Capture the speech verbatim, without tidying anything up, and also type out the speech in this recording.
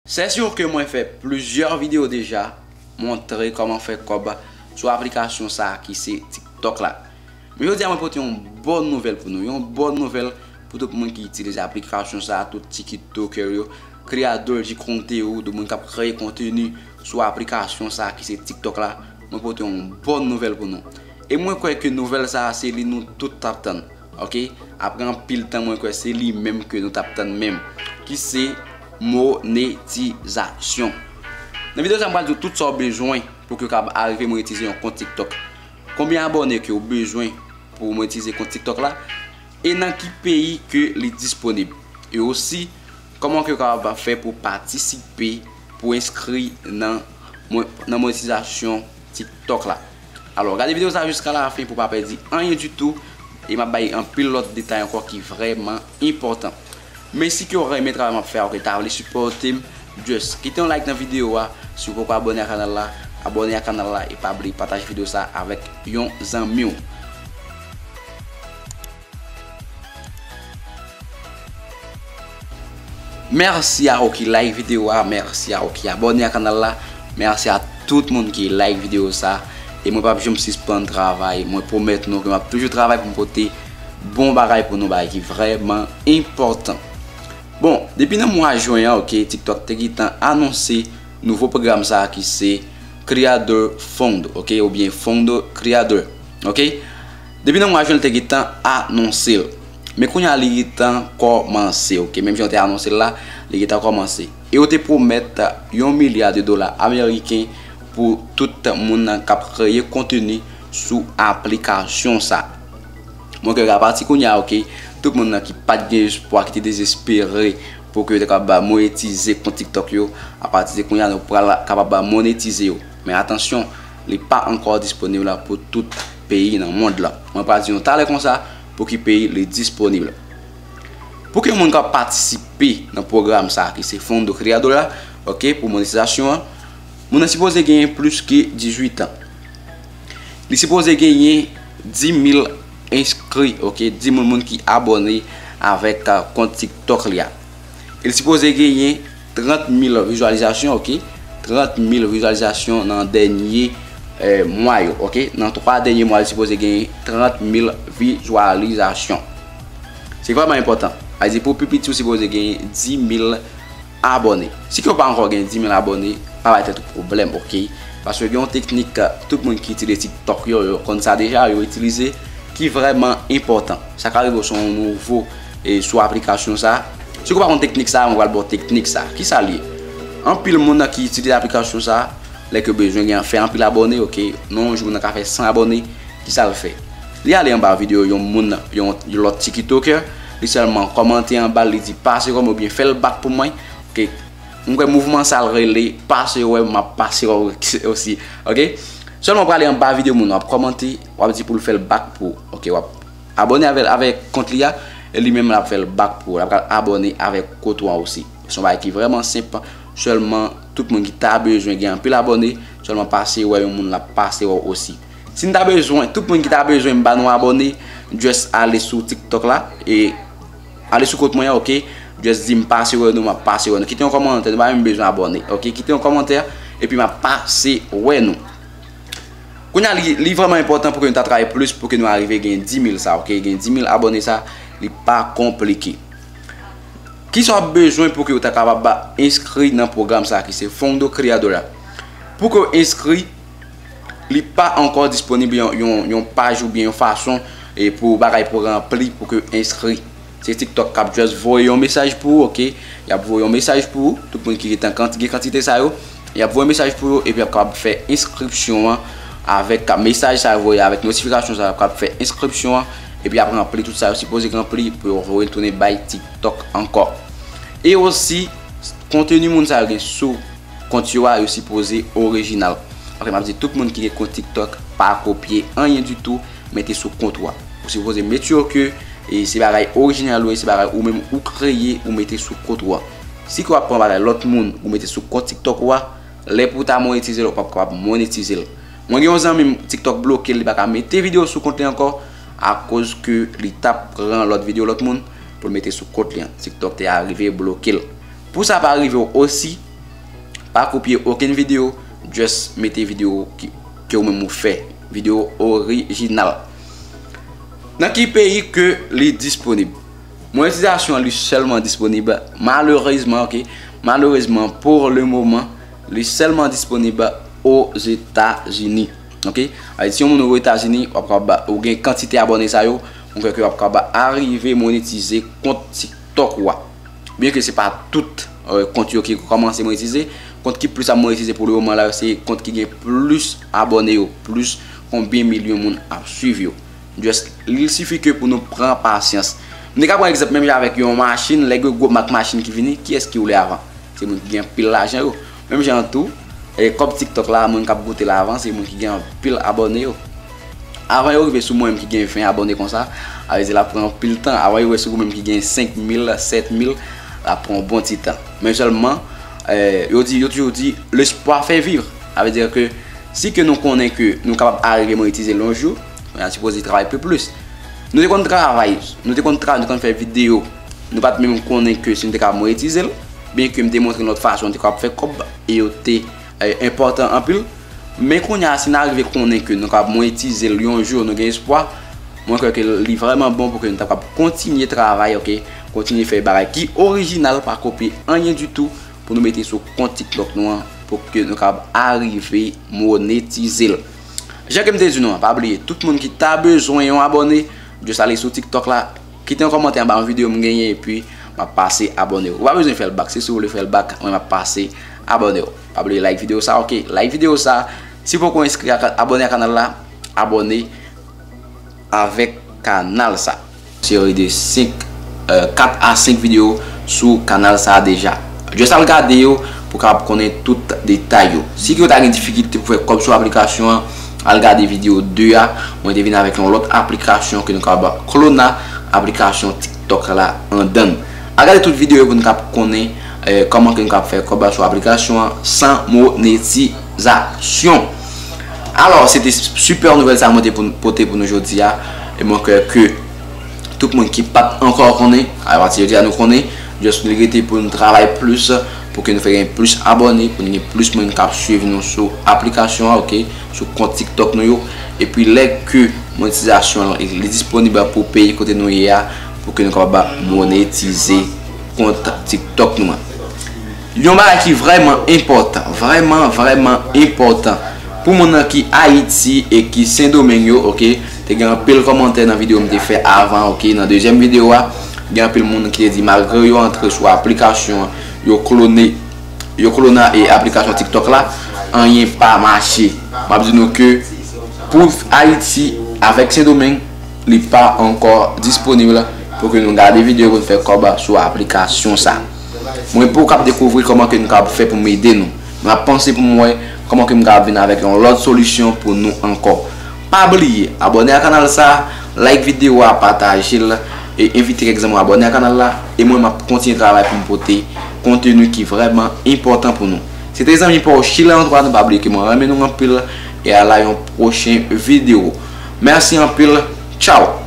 C'est sûr que mwen fè plizyè videyo deja montre kòman fè kòb sou aplikasyon sa a ki se TikTok la. Men jodi a mwen pote yon bòn nouvèl pou nou, yon bòn nouvèl pou tout moun ki itilize aplikasyon sa a, tout TikToker yo, kreyatè de konteni, de moun k ap kreye konteni sou aplikasyon sa a ki se TikTok la. Mwen pote yon bòn nouvèl pou nou. E mwen kwè ke nouvèl sa a se li nou tout t ap tann. Ok? Apre anpil tan, mwen kwè se li menm ke nou t ap tann menm, ki se monetizasyon. Nan videyo sa a, m pral di w tout sa w bezwen pou ke w kapab arive monetize yon kont TikTok. Konbyen abòne ke w bezwen pou w monetize kont TikTok la? E nan ki peyi ke li disponib? E osi, kòman ke w kapab fè pou w patisipe, pou w enskri nan, nan monetizasyon TikTok la? Alò, gade videyo sa jiska lafen pou w pa pèdi anyen ditou, e m ap bay anpil lòt detay ankò ki vrèman enpòtan. Men si ke w renmen travay m ap fè a, ou ke ta vle sipòte m, just kite yon like nan videyo a. Si w poko abòne a kanal la, abòne a kanal la e pa bliye pataje videyo sa avèk yon zanmi w. Mèsi a ou ki like videyo a, mèsi a ou ki abòne a kanal la, mèsi a tout moun ki like videyo sa. E mwen p ap janm sispann travay, mwen pwomèt nou ke m ap toujou travay pou m pote bon bagay pou nou, bagay ki vrèman enpòtan. Bon, depi nan mwa jen an, ok, TikTok te gentan anonse nouvo pwogram sa a ki se Creator Fund, ok, oubyen Fund Creator, ok. Depi nan mwa jen, li te gentan anonse l. Men kounye a, li gentan kòmanse, ok. Menm jan yo te anonse l la, li gentan kòmanse. E yo te pwomèt yon milya de dola ameriken pou tout moun k ap kreye konteni sou aplikasyon sa. Mwen kwè ke apati kounye a, ok, tout moun nan ki pa t gen espwa, ki te dezespere pou ke yo te kapab monetize kont TikTok yo, apati de kounye a, nou pral kapab monetize yo. Men atansyon, li pa ankò disponib la pou tout peyi nan mond lan. Mwen pral di nou talè konsa pou ki peyi li disponib. Pou ke yon moun ka patisipe nan pwogram sa a ki se Fund Creator la, ok, pou monetizasyon an, moun nan sipoze genyen plis ke dizuit an. Li sipoze genyen dis mil enskri, ok, dis mil moun ki abòne avèk, ah, kont TikTok li a. E li sipoze genyen trant mil vizyalizasyon, ok, trant mil vizyalizasyon nan dènye, eh, mwa yo, ok. Nan twa dènye mwa, li sipoze genyen trant mil vizyalizasyon. Se vrèman enpòtan. Sa vle di pou pi piti, ou sipoze genyen dis mil abòne. Si ke w pa ankò gen dis mil abòne, pa bay tèt ou pwoblèm, ok? Paske gen yon teknik, tout moun ki itilize TikTok yo, yo konn sa deja, yo itilize, ki vrèman enpòtan. Sa ka rive w se yon nouvo, e, sou aplikasyon sa. Si w pa konn teknik sa, mwen pral ba w teknik sa. Kisa l ye? Anpil moun ki itilize aplikasyon sa, lè ke yo bezwen gen, fè anpil abòne, ok? Nan yon jou, moun nan ka fè san abòne, kisa l fè? Li ale anba videyo yon moun, yon, yon lòt TikToker, li sèlman kòmante anba l, li di pase wè m oubyen fè l back pou mwen, ok? Mwen kwè mouvman sa l rele pase wè m, m ap pase wè w osi, ok? Sèlman w prale anba videyo moun nan, w ap kòmante, w ap di pou l fè l back pou ou, ok? W ap abòne avè, avèk kont li a, e li menm l ap fè l back pou ou, l ap pral abòne avèk kont ou an osi. Se yon bagay ki vrèman senp, sèlman tout moun ki ta bezwen gen anpil abòne, sèlman pase wè yon moun l ap pase wè w osi. Si n ta bezwen, tout moun ki ta bezwen m ba nou abòne, just ale sou TikTok la, e ale sou kont mwen an, ok? Just di m pase wè nou, m ap pase wè nou. Kite yon kòmantè, nou pa menm bezwen abòne, ok? Kite yon kòmantè, epi m ap pase wè nou. Kounye a, li, li vrèman enpòtan pou ke nou ta travay plis pou ke nou arive gen dis mil sa, ok? Gen dis mil abòne sa, li pa konplike. Kisa w ap bezwen pou ke w ta kapab enskri nan pwogram sa ki se Fund Creator la? Pou ke w enskri, li pa ankò disponib yon, yon, yon paj oubyen yon fason, e, pou bagay pou ranpli, pou ke enskri. Se TikTok k ap just voye yon mesaj pou ou, ok? Y ap voye yon mesaj pou ou, tout moun ki gen kantite sa yo, y ap voye mesaj pou yo, epi y ap kapab fè enskripsyon an avèk mesaj sa yo voye, avèk notifikasyon sa yo, y ap kapab fè enskripsyon an, epi y ap ranpli tout sa yo sipoze ranpli pou yo voye l tounen bay TikTok ankò. E osi, konteni moun sa yo gen sou kont yo a, yo sipoze orijinal. Ok, m ap di tout moun ki gen kont TikTok, pa kopye anyen ditou, mete sou kont ou a. Ou sipoze make sure ke, e, se bagay orijinal ou ye, se bagay ou menm ou kreye, ou mete sou kont ou a. Si ke w ap pran bagay lòt moun, ou mete sou kont TikTok ou a, lè pou w ta monetize l, ou p ap kapab monetize l. Mwen gen yon zanmi m, TikTok bloke l, li pa ka mete videyo sou kont li ankò, akoz ke li t ap pran lòt videyo lòt moun pou l mete sou kont li an. TikTok te arive bloke l. Pou sa pa rive w osi, Pa kopye okenn videyo, just mete videyo ki, ke ou menm ou fè. Videyo orijinal. Nan ki peyi ke li disponib? Monetizasyon an li sèlman disponib, malerezman, ok, malerezman, pour le moment, li sèlman disponib Ozetazini. Ok? Ayiti, yon moun ou Etazini, w ap kapab, ou gen kantite abòne sa yo, mwen kwè ke w ap kapab arive monetize kont TikTok ou a. Byen ke se pa tout, euh, kont yo ki kòmanse monetize, kont ki plis ap monetize pou le moman la, se kont ki gen plis abòne yo, plis konbyen milyon moun ap swiv yo. Just, il sifi ke pou nou pran pasyans. M te ka pran egzanp menm jan avèk yon machin, lè gen gwo mak machin ki vini, kiyès ki woule avan? Se moun ki gen anpil lajan yo. Menm jan an tou, e, kòb TikTok la, moun k ap goute l avan, se moun ki gen anpil abòne yo. Avan yo rive sou mwen menm ki gen ven abòne konsa, a vle di l ap pran anpil tan. Avan yo rive sou ou menm ki gen senk mil, sèt mil, l ap pran yon bon ti tan. Men sèlman, e, yo di, yo toujou di, lespwa fè viv. Sa vle di ke si ke nou konnen ke nou kapab arive monetize l yon jou, nou sipoze travay pi plis. Nou te konn travay, nou te konn travay, nou te konn fè videyo. Nou pa t menm konnen ke si nou te ka monetize l, byen ke m te montre n lòt fason nou te kapab fè kòb, e yo te, e, enpòtan anpil. Men kounye a, si n arive konnen ke nou kapab monetize l yon jou, nou gen espwa, mwen kwè ke li vrèman bon pou ke nou ta kapab kontinye travay, ok? Kontinye fè bagay ki orijinal, pa kopye anyen ditou, pou nou mete sou kont TikTok nou an, pou ke nou kapab arive monetize l. Jan ke m te di nou an, pa bliye, tout moun ki ta bezwen yon abòne, just ale sou TikTok la, kite yon kòmantè anba yon videyo m genyen, epi m ap pase abòne w. Ou pa bezwen fè l bak, se si w vle fè l bak, mwen m ap pase abòne w. Pa bliye like videyo sa, ok? Like videyo sa, si w poko enskri a, abòne a kanal la, abòne avèk kanal sa. Seri de senk, euh, kat a senk videyo sou kanal sa deja. Just al gade yo pou w kapab konnen tout detay yo. Si ke w ta gen difikilte pou fè kòb sou aplikasyon an, al gade videyo de a. Mwen te vin avèk yon lòt aplikasyon ke nou kapab klona aplikasyon TikTok la anndan l. Al gade tout videyo yo pou nou kapab konnen, eh, kòman ke nou kapab fè kòb sou aplikasyon an san monetizasyon. Alò, se te sipè nouvèl sa mwen te pou, pote pou nou jodi a. E mwen kwè ke tout moun ki pa t ankò konnen, apati jodi a nou konnen, just li rete pou nou travay plis, pou ke nou fè gen plis abòne, pou nou gen plis moun k ap swiv nou sou aplikasyon an, ok, sou kont TikTok nou yo. Epi lè ke monetizasyon an li disponib pou peyi kote nou ye a, pou ke nou kapab monetize kont TikTok nou an. Yon bagay ki vrèman enpòtan, vrèman, vrèman enpòtan pou moun nan ki Ayiti e ki Sendomeng yo, ok? Te gen anpil kòmantè nan videyo m te fè avan, ok? Nan dezyèm videyo a, gen anpil moun ki te di malgre yo antre sou aplikasyon an, yo klone, yo klona e aplikasyon TikTok la, anyen pa mache. M ap di nou ke pou Ayiti avèk Sendomeng, li pa ankò disponib pou ke nou gade videyo pou nou fè kòb sou aplikasyon sa. Mwen pou w kap dekouvri kòman ke nou kap fè pou m ede nou. M ap panse pou m wè kòman ke m kap vin avèk yon lòt solisyon pou nou ankò. Pa bliye, abòne a kanal sa, like videyo a, pataje l, e envite kèk zanmi w abòne a kanal la, e mwen m ap kontinye travay pou m pote konteni ki vrèman enpòtan pou nou. Se te zanmi pa w Sheila Antoine, pa bliye ke mwen renmen nou anpil, e a la yon pwochen videyo. Mèsi anpil, tchaw!